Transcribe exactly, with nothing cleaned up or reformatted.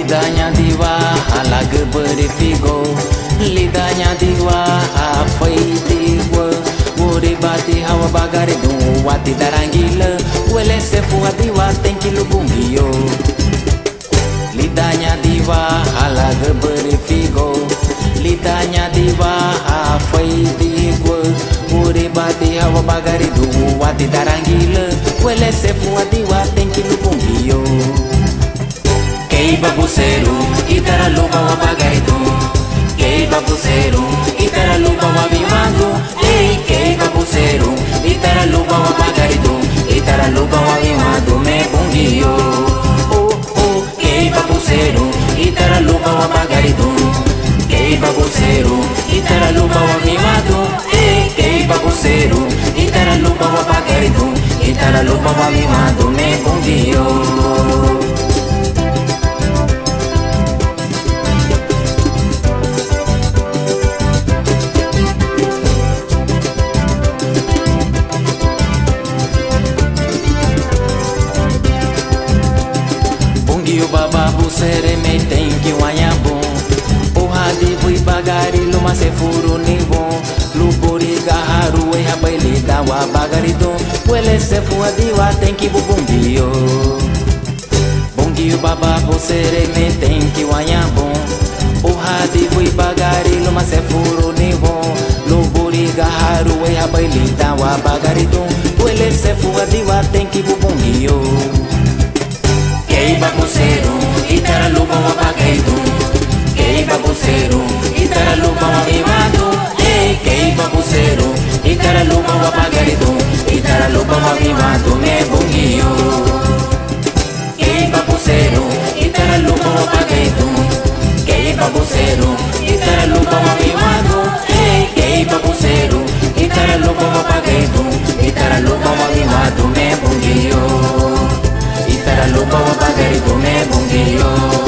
Lidañadiwa ha lagübüri figóu, lidañadiwa ha féridigua, wuribati ha wabagaridun, úati darangilaü, welesefuadiwa teinki lun Bungiu. Lidañadiwa ha lagübüri figóu, lidañadiwa ha féridigua, wuribati ha wabagaridun, úati darangilaü, welesefuadiwa teinki lun Bungiu. Kei babuserun, ítara luba wabagaridun. Kei babuserun, ítara luba wawinwandun. Ei, kei babuserun, ítara luba wabagaridun, ítara luba wawinwandume Bungiu. Oh, oh, kei babuserun, ítara luba wabagaridun. Kei babuserun, ítara luba wawinwandun. Ei, kei babuserun, ítara luba wabagaridun, ítara luba wawinwandume Bungiu. Bungiu Baba, busenreme teinki wañabun, úhadibu ibagari lun masefuruniboun, lun buri gaha ruéihabei lidan wabagaridun, welesefuadiwa teinki bun Bungiu. Bungiu Baba, busenreme teinki wañabun, úhadibu ibagari lun masefuruniboun, lun buri gaha ruéihabei lidan wabagaridun, welesefuadiwa teinki bun Bungiu. Kei babuserun, ítara luba wabagaridun. Kei babuserun, ítara luba wawinwandun. Ei, kei babuserun, ítara luba wabagaridun, ítara luba wawinwandume Bungiu. Kei babuserun, ítara luba wabagaridun. Kei babuserun, ítara luba wawinwandun. Ei, kei babuserun, ítara luba wabagaridun, ítara luba wawinwandume Bungiu. Ítara luba wabagaridume Bungiu.